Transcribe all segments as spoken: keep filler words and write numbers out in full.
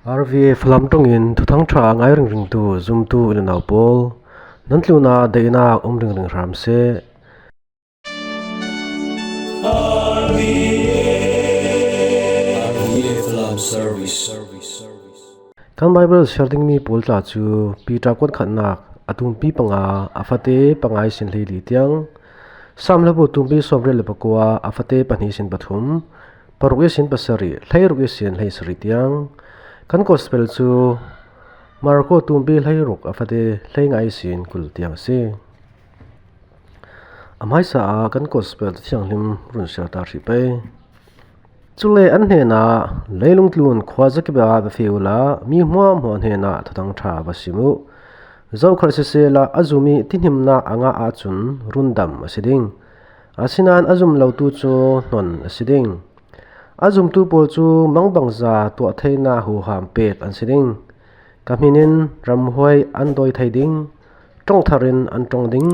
R V A Falam ṭawngin thuthang ṭha a ngai ringringtu zumtu u le nau pawl, nan tlunah daihnak um ringring hram seh. Kan Bible siar dingmi pawl tla cu Peter kuat khatnak a tumpi panga a fate panga ihsin hleili tiang, Sam hlabu tumpi sawmriat le pakua a fate pahnih ihsin pathum, paruk ihsin pasarih, hleiruk ihsin hleisarih tiang, kan Gospel cu Marko tumpi hleiruk a fate hleinga ihsin kul tiang a si. A hmaisa ah kan Gospel Cathianghlim run siar ta hrih pei. Cule an hnenah, "Leilung tlun khuazakip ah va feh uhla, mi hmuahhmuah hnenah thuthang ṭha va sim uh. Zokhal sisehla a zum ih tinhimnak a ngah ahcun rundam a si ding. Asinain a zum lotu cu hnon a si ding. A zumtu pawl cu mangbangza tuah theinak huham pek an si ding. Ka hmin in ramhuai an dawi thei ding, ṭongthar in an ṭong ding,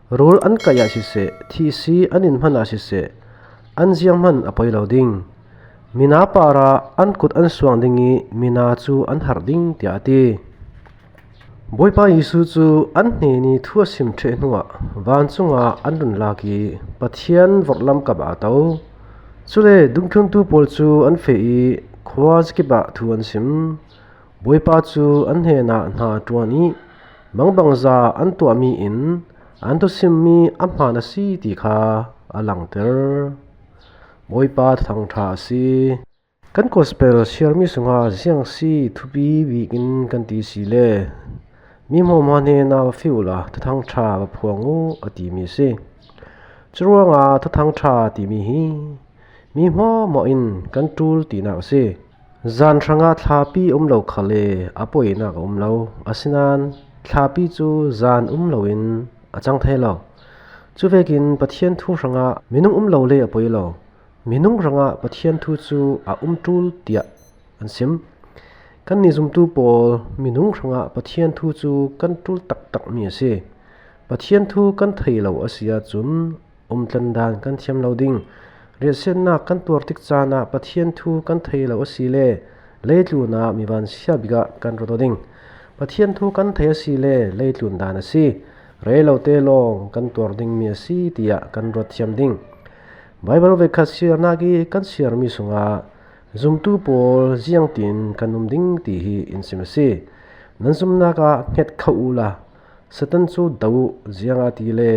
rul an kaih ah siseh, thihsi an in hman ah siseh, an zianghman a poi lo ding. Mina parah an kut an suang ding ih mina cu an harh ding," tiah a ti. Bawipa Jesuh cu an hnen ih thu a sim ṭheh hnuah vancung ah an run lak ih Pathian vorhlam kap ah a to. Cule dungthluntu pawl cu an feh ih khuazakip ah thu an sim. Bawipa cu an hnenah hna a ṭuan ih mangbangza an tuahmi in an thusimmi a hmaan a si ti kha a langter. Bawipa thuthang ṭha a si. Kan Gospel siarmi sungah ziang si thupi bik in kan ti si le, "Mi hmuahhmuah hnenah va feh uhla thuthang ṭha va phuang uh," a timi a si. Curuangah thuthang ṭha timi hi mi hmuahhmuah in kan ṭul tinak a si. Zan hrangah thlapi a um lo khal le a poinak a um lo. Asinain thlapi cu zan um loin a cang thei lo. Cuvekin Pathian thu hrangah minung um lo le a poi lo. Minung hrangah Pathian thu cu a um ṭul tiah an sim. Kannih zumtu pawl, minung hrangah Pathian thu cu kan ṭul taktakmi a si. Pathian thu kan thei lo a si ahcun umtlandan kan thiam lo ding. Riahsiatnak kan tuar tik caan ah Pathian thu kan thei lo a si le leitlun ah mi vansia bik ah kan ruat aw ding. Pathian thu kan thei a si le leitlun dan a si. Rei lo te lawng kan tuar dingmi a si tiah kan ruat thiam ding. Baibal voikhat siarnak ih kan siarmi sungah zumtu pawl ziangtin kan um ding ti hi in sim a si. Nan zumnak ah hnget kho uhla, Satan cu do uh, ziangahtile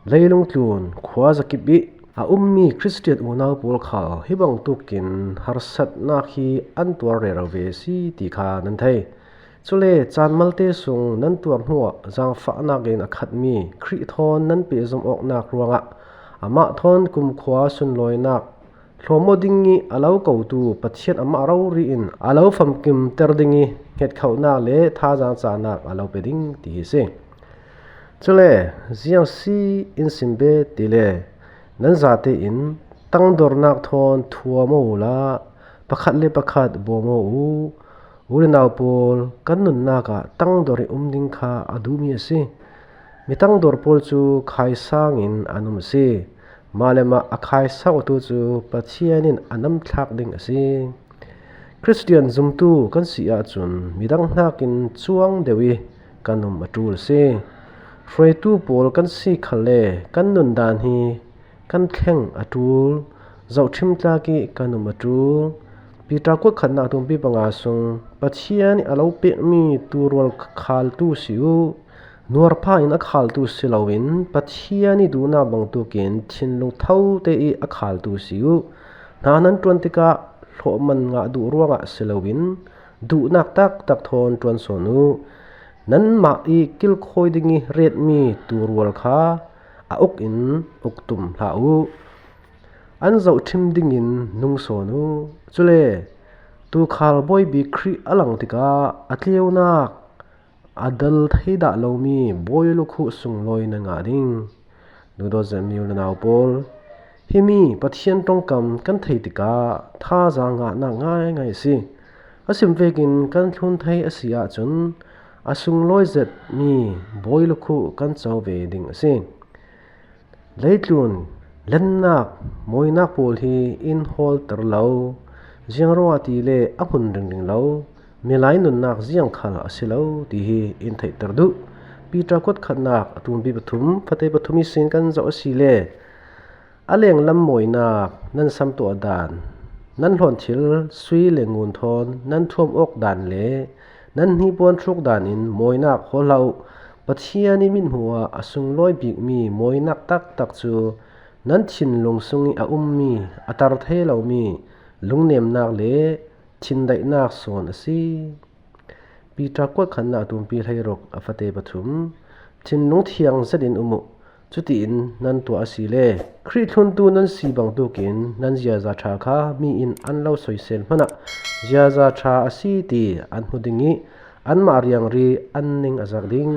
leilung tlun khuazakip ih a ummi Khristian unau pawl khal hi bangtukin harsatnak hi an tuar rero ve a si ti kha nan thei. Cule caan malte sung nan tuar hnuah zaangfahnak in a khatmi Khrih thawn nan pehzom awknak ruangah amah thawn kumkhua sunlawinak hlawm aw ding ih a lo kotu Pathian amah rori in a lo famkimter ding ih hngetkhohnak le thazaang cahnak a lo pe ding ti hi a si. Cule ziang si in sim bet tile nan zate in tangdornak thawn thuam aw uhla, pakhat le pakhat bawm aw uh. U le nau pawl, kan nunnak ah tangdor ih um ding kha a duhmi a si. Mi tangdor pawl cu khaisang in an um a si. Mah le mah a khaisang awtu cu Pathian in a namthlak ding a si. Khristian zumtu kan si ahcun midang hnakin cuang deuh ih kan um a ṭul a si. Hruaitu pawl kan si khalle kan nundan hi kan thleng a ṭul, zohṭhim tlak ih kan um a ṭul. Peter kuat khatnak tumpi panga sung, Pathian ih a lo pekmi tuurual khaltu si uh. Nuarpha in a khaltu si loin Pathian ih duhnak bangtukin thinlung thote ih a khaltu si uh. Hna nan ṭuan tikah hlawhman ngah duh ruangah si loin duhnak taktak thawn ṭuan sawn uh. Nanmah ih kilkhawi ding ih retmi tuurual kha a uk in uk tum hlah uh. An zohṭhim dingin nung sawn uh. Cule tuukhal bawi bik Khrih a lang tikah a tleunak a dal thei dah lomi bawi lukhuh sunglawi nan ngah ding. Duhdawt zetmi u le nau pawl, himi Pathian ṭongkam kan thei tikah thazaang ngahnak ngaingai a si. A sim vekin kan thlun thei a si ahcun a sunglawi zetmi bawi lukhuh kan co ve ding a si. Leitlun lennak, mawinak pawl hi in hawlter lo, ziangruangah tile a hmun ringring lo. milai nunnak ziang khal a si lo ti hi in theihter duh. Peter kuat khatnak a tumpi pathum, fate pathum ihsin kan zoh a si le, a lenglam mawinak nan samtuah dan, nan hlawn thil sui le ngun thawn nan thuam awk dan le nan hnipuan hruk dan in mawinak hawl hlah uh. Pathian i mithmuh ah a sunglawi bikmi mawinak taktak cu nan thinlung sung i a ummi, a tar thei lomi lungnemnak le thindaihnak sawn a si. Peter kuat khatnak a tumpi hleiruk, a fate pathum. Thinlung thiang zetin um uh. Cutiin nan tuah a si le, Khrih thluntu nan si bangtukin nan ziaza ṭha kha mi in an lo soisel hmanah ziaza ṭha a si ti an hmu ding i anmah riangri an ning a zak ding.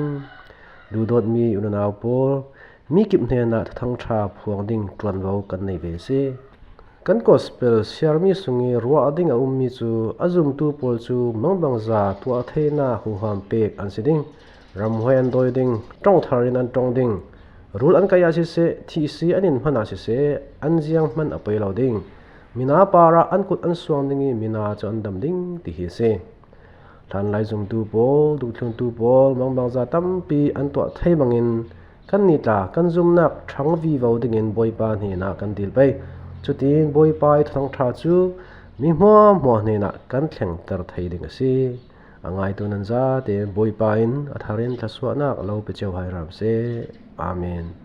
Duhdawtmi unau pawl, mi kip hnenah Thuthang ṭha phuang ding ṭuanvo kan nei ve a si. Kan gospel siarmi sung i ruah ding a ummi cu a zumtu pawl cu mangbangza tuah theinak huham pek an si ding. Ramhuai an dawi ding, ṭong thar in an ṭong ding. Rul an kaih ah siseh, thihsi an in hmanh ah siseh, an ziang hmanh a poi lo ding. Mina parah an kut an suang ding i mina cu an dam ding, ti hi a si. Hlanlai zumtu pawl, duhthluntu pawl, mangbangza tampi an tuah thei bangin kannih tla kan zumnak ṭhang vivo dingin Bawipa hnenah kan dil pei. Cutiin Bawipa i Thuthang ṭha cu mi hmuahhmuah hnenah kan thlengter thei ding a si. A ngaitu nan zate Bawipa in a thar in thluasuahnak lo pe cio hai hram seh. Amen.